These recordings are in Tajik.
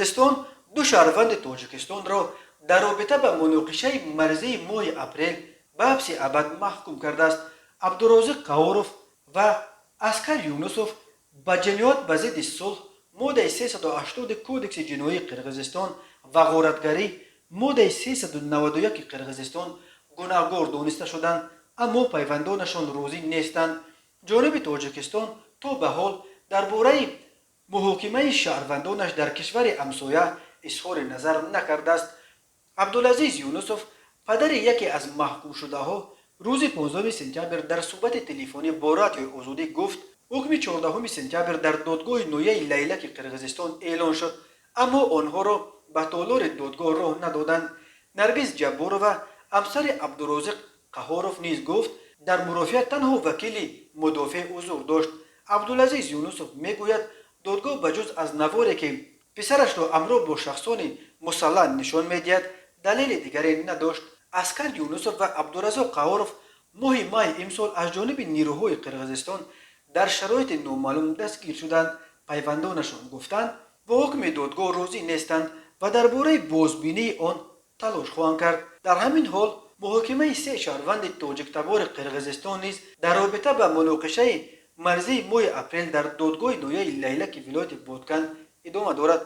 Қирғизистон ду шаҳрванди Тоҷикистонро дар робита ба муноқишаи марзии моҳи апрел ба ҳабси абад маҳкум кардааст. Абдурозиқ Қаҳоров ва Аскар Юнусов ба ҷиноят ба зидди сулҳ, моддаи 380 Кодекси ҷиноии Қирғизистон, ва ғоратгарӣ, моддаи 391 Қирғизистон, гунаҳгор дониста шуданд, аммо пайвандонашон розӣ нестанд. Ҷониби Тоҷикистон то ба ҳол дар бораи муҳокимаи шаҳрвандонаш дар кишвари ҳамсоя изҳори назар накардааст. Абдулазиз Юнусов, падари яке аз маҳкумшудаҳо, рӯзи 15 сентябр дар суҳбати телефонӣ бо Радиои Озодӣ гуфт, ҳукми 14 сентябр дар додгоҳи ноҳияи Лайлаки Қирғизистон эълон шуд, аммо онҳоро ба толори додгоҳ роҳ надоданд. Наргиз Ҷабборова, ҳамсари Абдурозиқ Қаҳоров, низ гуфт, дар мурофиа танҳо вакили мудофеъ ҳузур дошт. Абдулазиз Юнусов мегӯяд, додгоҳ ба ҷуз аз наворе, ки писарашро ҳамроҳ бо шахсони мусаллаҳ нишон медиҳад, далели дигаре надошт. Аскар Юнусов ва Абдуразоқ Қаҳоров моҳи майи имсол аз ҷониби нирӯҳои Қирғизистон дар шароити номаълум дастгир шуданд. Пайвандонашон гуфтанд, бо ҳукми додгоҳ розӣ нестанд ва дар бораи бозбинии он талош хоҳанд кард. Дар ҳамин ҳол муҳокимаи се шаҳрванди тоҷиктабори Қирғизистон низ дар робита ба муноқишаи марзии моҳи апрел дар додгоҳи ноҳияи Лайлаки вилояти Боткан идома дорад.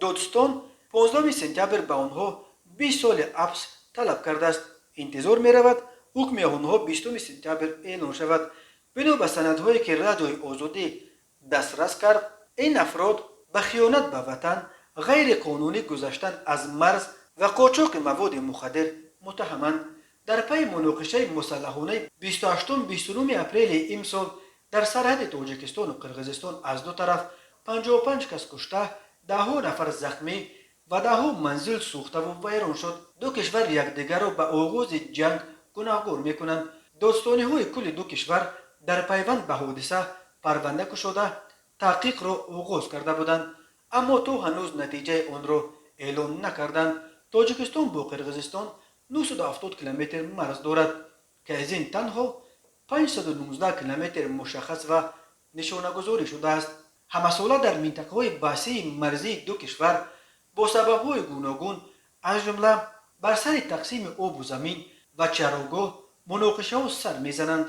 Додстон 15 сентябр ба онҳо 20 соли ҳабс талаб кардааст. Интизор меравад, ҳукми онҳо 20 сентябр эълон шавад. Бино ба санадҳое, ки Радиои Озодӣ дастрас кард, ин афрод ба хиёнат ба ватан, ғайриқонунӣ гузаштан аз марз ва қочоқи маводи мухаддир муттаҳаманд. Дар пайи муноқишаи мусаллаҳонаи 28-29 апрели имсол дар сарҳади Тоҷикистону Қирғизистон аз ду тараф 55 кас кушта, даҳҳо нафар захмӣ ва даҳҳо манзил сӯхтаву вайрон шуд. Ду кишвар якдигарро ба оғози ҷанг гунаҳгор мекунанд. Додстониҳои кулли ду кишвар дар пайванд ба ҳодиса парванда кушода, таҳқиқро оғоз карда буданд, аммо то ҳанӯз натиҷаи онро эълон накарданд. Тоҷикистон бо Қирғизистон 970 километр марз дорад, ки аз ин танҳо 519 километр мушаххас ва нишонагузорӣ шудааст. Ҳамасола дар минтақаҳои васеи марзии ду кишвар бо сабабҳои гуногун, аз ҷумла бар сари тақсими обу замин ва чарогоҳ, муноқишаҳо сар мезананд.